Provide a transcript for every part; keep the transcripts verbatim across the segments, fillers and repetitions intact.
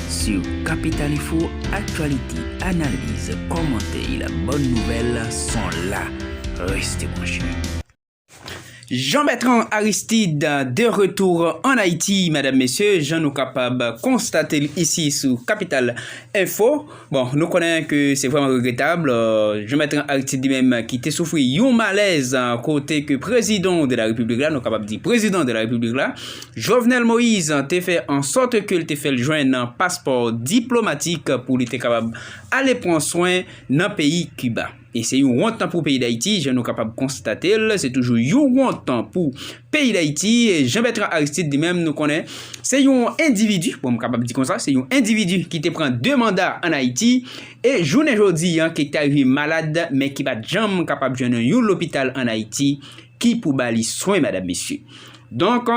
Sur Capital Info, actualité, analyse, commentaires, bonne nouvelle sont là. Restez branchés. Jean-Bertrand Aristide de retour en Haïti, madame, messieurs, jan nou kapab konstate l isi sou Capital Info. Bon, nou konnen ke se vrèman regretab. Euh, Jean-Bertrand Aristide li menm ki te soufri yon malèz, euh, kote ke président de la République la, nou kapab di président de la République la, Jovenel Moïse, te fè an sòt ke l te fè l jwenn paspò diplomatik pou li te kapab ale pran swen nan peyi Kiba. E se yon wont pou peyi Dayiti, jan nou kapab konstate l, se toujou yon wont pou peyi Dayiti. E Jean-Bertrand Aristide li menm, nou konnen, se yon endividi, bon, m kapab di konsa, se yon endividi ki te pran de manda ann Ayiti, e jounen jodi a, ki te rive malad, men ki pa t janm kapab jwenn yon lopital ann Ayiti ki pou ba li swen, madam, mesye. Donk,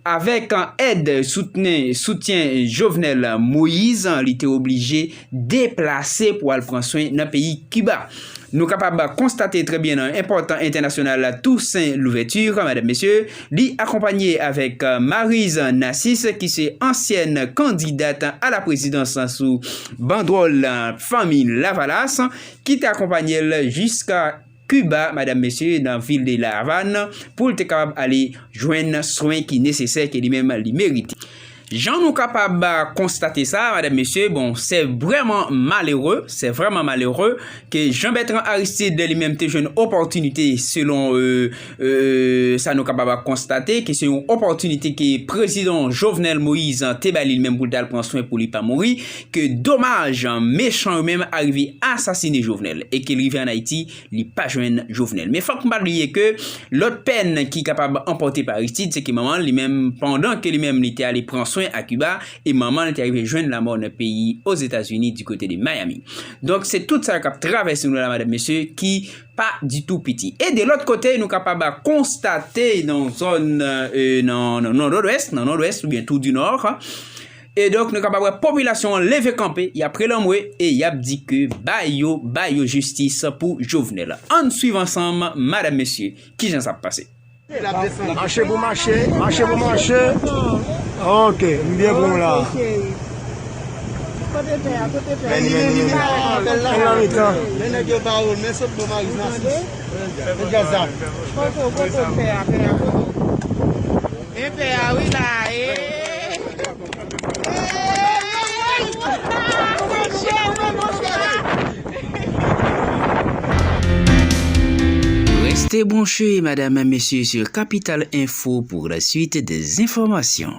avèk èd, soutnen, soutyen Jovenel Moïse, li te oblije deplase pou al pran swen nan peyi Kiba. Nou kapab konstate trè byen nan enpòtan entènasyonal Toussaint Louverture, madam, mesye, li akonpanye avèk Maryse Narcisse, ki se ansyèn kandidat a la prezidans sou bandwòl Fanmi Lavalas, ki te akonpanye l jiska Kiba, madam, mesye, nan vil de La Havane, pou l te kapab ale jwenn swen ki nesesè, ke li menm li merite. Jan nou kapab konstate sa, madam, mesye, bon, se vrèman malere, se vrèman malere ke Jean-Bertrand Aristide li menm te jwenn opòtinite, selon, euh, euh, sa nou kapab konstate, ke se yon opòtinite ke prezidan Jovenel Moïse te ba li, li menm, pou l t al pran swen pou li pa mouri, ke domaj, mechan yo menm arive asasine Jovenel, e ke l rive ann Ayiti, li pa jwenn Jovenel. Men fòk m pa bliye ke lòt pèn ki kapab anpòte pa Aristide, se ke manman l, li menm, pandan ke li menm, li te ale pran swen a Kiba, e manman l te rive jwenn lanmò nan peyi Ozetazini, di kote de Miami. Donk, se tout sa k ap travèse nou la, madam, mesye, ki pa ditou piti. E de lòt kote, nou kapab konstate nan zòn, euh, nan, nan, nan Nòdwès, nan Nòdwès oubyen Tou di Nò, e donk, nou kapab wè popilasyon an leve kanpe, y ap relanmwe e y ap di ke ba yo, ba yo jistis pou Jovenel. Ann swiv ansanm, madam, mesye, kijan sa ap pase. Mache pou mache, mache pou mache. Ok, m byen pran w la. Kote pè a, kote pè a? Vini, vini, vini. Vin nan mitan. Men nèg yo ba yo, men sot bò Maryse Narcisse. Men gazak. Kote, kote pè a, pè a, kote? Men pè a, wi la, e. Restez branchés, madame et messieurs, sur Capital Info pour la suite des informations.